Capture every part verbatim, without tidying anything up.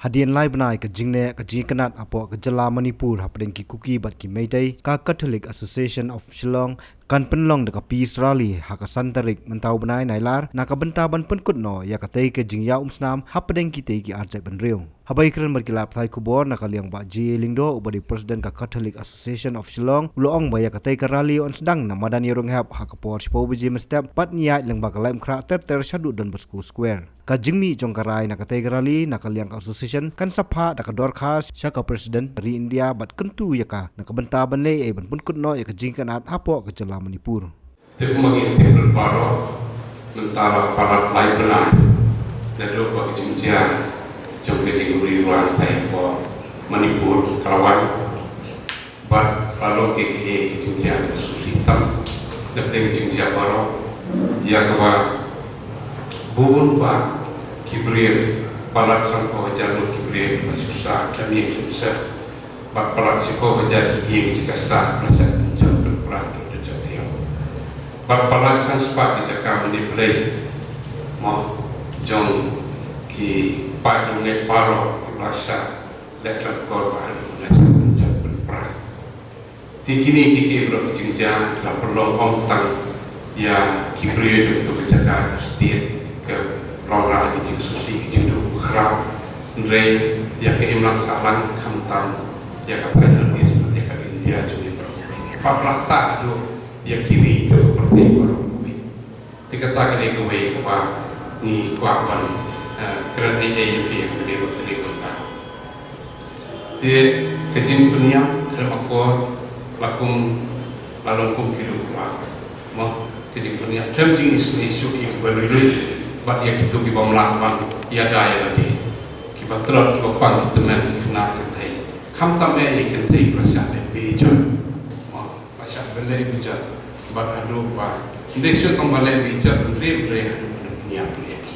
Hadien lai bnai ka jingneh ka jingkynad hapoh ka jylla Manipur hapdeng ki Kuki bad ki Meitei, ka Catholic Association of Shillong kan pynlong da ka Peace Rally ha ka san tarik mynta u bnai Nailar na ka bynta ban pynkut noh ïa katei ka jingïaumsnam hapdeng kitei ki arjait bynriew. Haba ïakren bad ki lad pathai khubor na ka liang Bah G A Lyngdoh uba dei President ka Catholic Association of Shillong u la ong ba ïa katei ka rally yn sdang na madan Ïarunghep ha ka por shiphew baje mynstep bad ïaid lyngba ka Laitumkhrah ter ter shaduh Don Bosco Square. Ka jingmih jong ka rai na katei ka rally na ka liang ka association kan sa phah da ka dorkhas sha ka President ka ri India bad kyntu ïa ka na ka bynta ban leh ei ban pynkut noh ïa ka jingkynad hapoh ka jylla Manipur. Te kumba ngi tip baroh, mynta la palat lai bnai naduh ba ka jingjia jong ka jingriewrang tai hapoh Manipur ka la wan. Bad la long kiei kiei ki jingjia ba sngewsih tam na pdeng ki jingjia baroh, ïa kaba bun bah ki briew, palat sanphew hajar ngut ki briew ki la shu sah khlem ïeng khlem sep. Bad palat shiphew hajar ki ïing jaka sah la sep pynjot pynpra, don da jot thiaw. Bad palat san spah ki jaka mane blei, mo, jong ki paid riewngeit baroh ki la sah leh khlem kor ba haduh mynne sa pynjot pynpra. Te kine kiei kiei baroh ki jingjia ki la pynlong ym tang ïa ki briew jong kito ki jaka, ka state, ka long ruh ki jingsngewsih, ki jingduh khraw. Hynrei ïa ka imlang sahlang khamtam ïa ka North East bad ïa ka India jong ngi baroh kawei. Bad la ktah haduh ïa ki ri jong ka pyrthei baroh kawei. Te kata ka dei kawei kaba ngi kwah ban, eh, kren ei ei ïa phi ha kane ka, kane ka bynta. Te ka jingpynïap khlem akor la kum, la long kum ki riew khlaw. Mo, ka jingpynïap khlem jingisynei shuh ïa kiba lui lui bad ïa kito ki bym lah ban ïada ïa lade, kiba tlot, kiba pang ki tymmen, ki khynnah kynthei. Khamtam eh ïa ki kynthei ba la shah leh bejot. Mo, ba shah leh bejot bad haduh ba ym dei shuh tang ba leh bejot, hynrei, hynrei haduh ban pynïap ïa ki.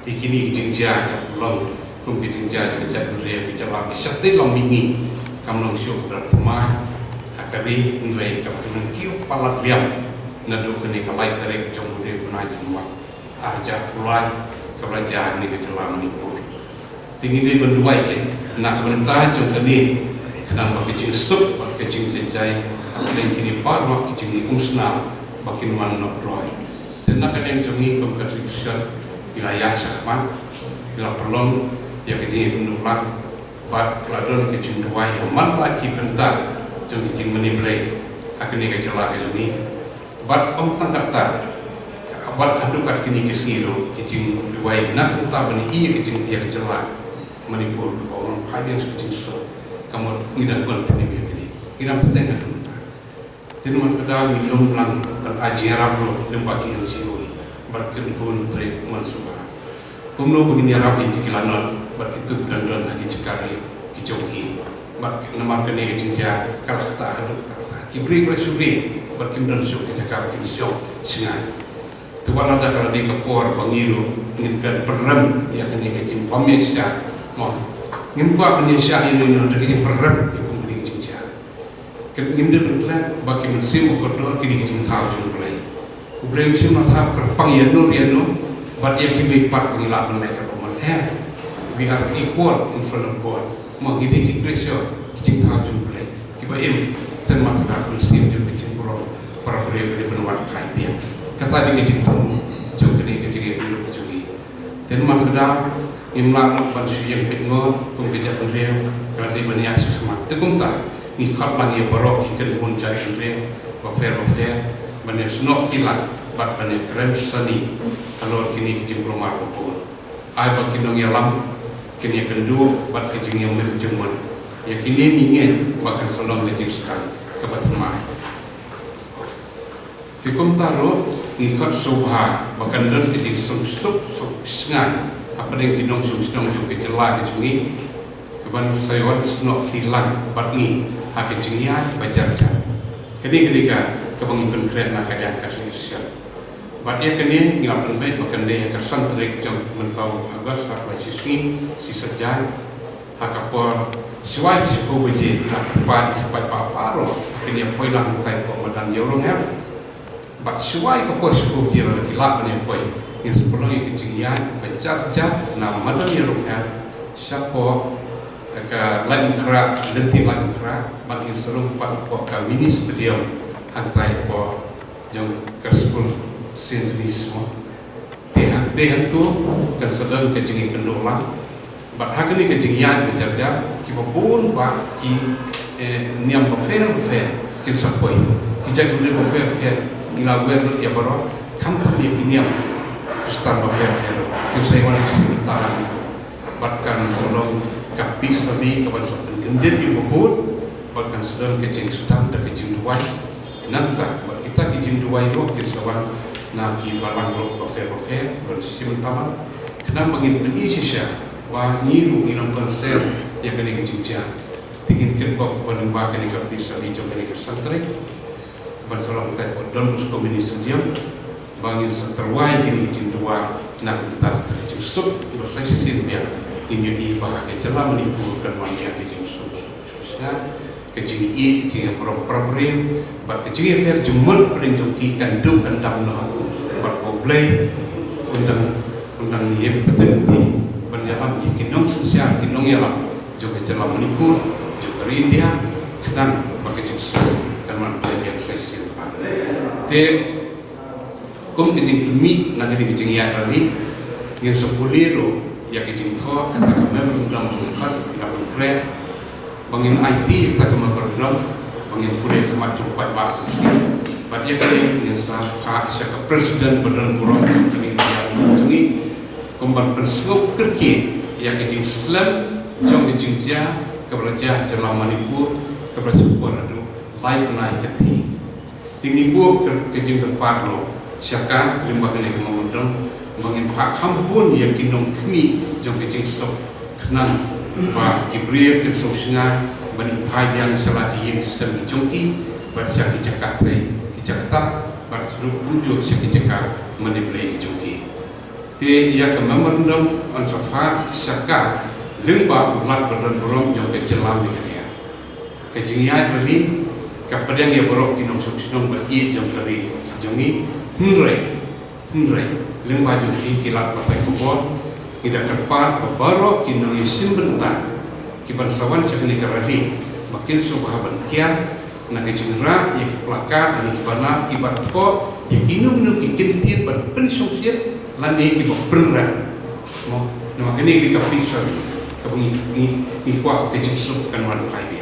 Te kine ki jingjia ki la pynlong kum ki jingjia jong ka jaitbynriew, ki jylla, ki shatei long mihngi. Kam long shuh ka dang thymmai ha ka ri, hynrei kaba ki nang kiew palat biang naduh kane ka lai tarik jong une u bnai January ar hajar arphew lai, kaba la jia ha kane ka jylla Manipur. Te ngi dei ban duwai kein na ka bynta jong kane, khnang ba ka jingsuk bad ka jingjynjar hapdeng kine baroh ki jingïaumsnam ba kin wan noh roi. Te na ka liang jong ngi kum ka association, ngi la ïaid shakhmat, ngi la pynlong ïa ka jingïakynduh lang bad ka la don ka jingduwai ïa man la ki bynta jong ka jingmane blei ha kane ka jylla ka jong ngi. Bad ym tang katta, bad haduh kat kine ki sngi ruh ki jingduwai na ka bynta ban ïa ka jing, ïa ka jylla Manipur kaba ym phai biang sha ka jingsuk, ka mut ngi dang continue ïa kine, ngi dang bteng haduh mynta. Te namar kata ngi lum lang ban ai jingïarap ruh lyngba ki N G O bad ki khun trei man suba. Kumno ba ngin ïarap ïa ki lanot bad kito ki don don ha ki jaka ri ki jong ki. Bad namar kane ka jingjia ka la ktah haduh katta katta. Ki briew ki la shu ri bad kim don shuh ki jaka ba kin shong shngaiñ. Te wat lada ka la dei ka por ba ngi ruh ngin kren pynrem ïa kane ka jingbym ïashiah, mo, ngim kwah ban ïashiah ïano ïano da ka jingpynrem ïa kum kane ka jingjia. Ngim dei ban klet ba ki mynsiem u kordor ki dei ki jingthaw jong U Blei. U Blei um shym la thaw kyrpang ïano ïano bad ïa kiwei pat ba ngi lah ban leh kaba mon. Em, we are equal in front of God. Ma ngi dei ki creature, ki jingthaw jong U Blei kiba im. Te namar kata ka mynsiem jong ka jingburom para briew ka dei ban wan kai biang. Kata dei ka jingthmu jong kane ka jingïakynduh jong ngi. Te namar kata ngim lah ban shu ïeng peit ngor kum ka jaitbynriew, ka la dei ban ïaid shakhmat. Te kumta ngi khot lang ïa baroh ki kynhun jaitbynriew bapher bapher ban ïasnoh kti lang bad ban ïakren sani halor kine ki jingkulmar ba bun. Ai ba ki nongïalam kin ïakynduh bad ka jingïamir jingmut. Ïa kine ngi ngeit ba kan sa long ka jingsdang kaba thymmai. Te kumta ruh ngi khot sngewbha ba kan don ka jingsuk suk suk sngaiñ hapdeng ki nongshong shnong jong ka jylla ka jong ngi, kaban sa ïoh snoh kti lang bad ngi ha ka jingïaid ba jar jar. Kane ka dei ka kaba ngi pynkhreh na ka liang ka association. Bad ïa kane ngi la pynbeit ba kan dei ha ka san tarik jong mynta u August ha ka lai shisngi, shi saitjaiñ. Ha ka por shwa shiphew baje ngi la kyrpad ïa ki paidbah baroh ba kin ïa poi lang hangtai hapoh madan Ïarunghel. Bad shwa ïa ka por shiphew baje lada ki lah ban ïa poi, ngin sa pynlong ïa ka jingïaid ba jar jar na madan Ïarunghel Shapoh ka Laitumkhrah, lynti Laitumkhrah, bad ngin sa rung pat hapoh ka mini stadium hangtai hapoh jong ka skul Saint Denis mo. Te hangtei hangto kan sa don ka jingïakynduh lang. Bad ha kane ka jingïaid ba jarjar, kiba bun bah ki, eh, niam bapher bapher kin sa poi. Ki jait bynriew bapher bapher, ngi la wer lut ïa baroh, khamtam ïa ki niam Khristan bapher bapher ruh kin sa ïa wan sha ka bynta lang. Bad kan sa long ka Peace Rally kaban sa pynkyndit ïa u ba bud, bad kan sa don ka jingsdang da ka jingduwai. Nangta bad kita ki jingduwai ruh kin sa wan na ki balang ruh bapher bapher ban shim tama. Khnang ba ngin pyni shisha ba ngi ruh ngi long concern ïa kane ka jingjia. Te ngin kitbok ba lyngba kane ka Peace Rally jong kane ka Sunday, ban sa long hapoh Don Bosco Mini Stadium, ba ngin sa tyrwa ïa kine ki jingduwai na ka bynta ka jingsuk, ba sa shisien biang ngin ïohi ba ha ka jylla Manipur kan wan biang ka jingsuk, suk, suk, suk, ka jingïeit, ka jingïakhun para briew, bad ka jingïapher jingmut pdeng jong ki kan duh kan dam noh, bad U Blei un dang, un dang ïa pynthut ban ïalam ïa ki nongsynshar, ki nongïalam jong ka jylla Manipur, jong ka ri India, khnang ba ka jingsuk kan wan biang sa shisien pat. Te kum ka jingpynmih na kane ka jingïaid rally, ngin sa pule ruh ïa ka jingthoh kata ka memorandum ba ngi khot, ngi la pynkhreh ba ngin aiti kata ka memorandum, ba ngin pule ha khmat jong u paidbah jong ngi. Bad ïa kane ngin sa phah sha ka President ba don burom jong ka ri India jong ngi, kum ban pynsngew kyrkieh ïa ka jingslem jong ka jingjia kaba la jia ha jylla Manipur, kaba la shah por haduh lai bnai kynthih. Te ngi buh ka, ka jingkyrpad ruh sha ka, lyngba kane ka memorandum, ba ngin phah kham bun ïa ki nongkhmih jong ka jingsuk, khnang ba ki briew kin sngewsynei ban ïaphai biang sha la ki ïing ki sem ki jong ki, bad sha ki jaka trei ki jaka ktah, bad ruh kumjuh sha ki jaka mane blei ki jong ki. Te ïa ka memorandum yn sa phah sha ka lyngba u Lat ba don burom jong ka jylla Meghalaya. Ka jingïaid rally ka pdiang ïa baroh ki nongshong shnong ba ïeit jong ka ri jong ngi. Hynrei, hynrei lyngba jong ki, ki lad batai khubor, ngi da kyrpad ba baroh ki nongïashim bynta kiban sa wan sha kane ka rally ba kin sngewbha ban kiar na ka jingrah ïa ki plakat lane ki banner kiba thoh ïa kino kino ki kyntien ban pynshongshit lane kiba pynrem. Mo, namar kane ka dei ka Peace Rally kaba ngi, ngi, ngi kwah ba ka jingsuk kan wan phai biang.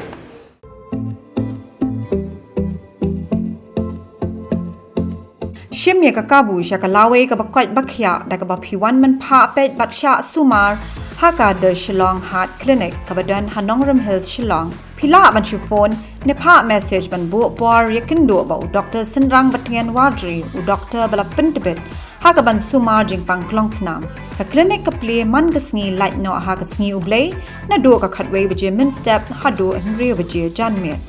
Shim ïa ka kabu sha ka lawei kaba koit ba khiah da kaba phi wan ban phah peit bad shah sumar ha ka The Shillong Heart Clinic kaba don ha Nongrum Hills, Shillong. Phi lah ban shu phone ne phah message ban buh por ïakynduh bad u Doctor Synrang Batngen Wadri, u doctor ba la pyntbit ha kaban sumar jingpang klong snam. Ka clinic ka plie man ka sngi lait noh ha ka Sngi U Blei, naduh ka khatwei baje mynstep haduh hynriew baje janmiet.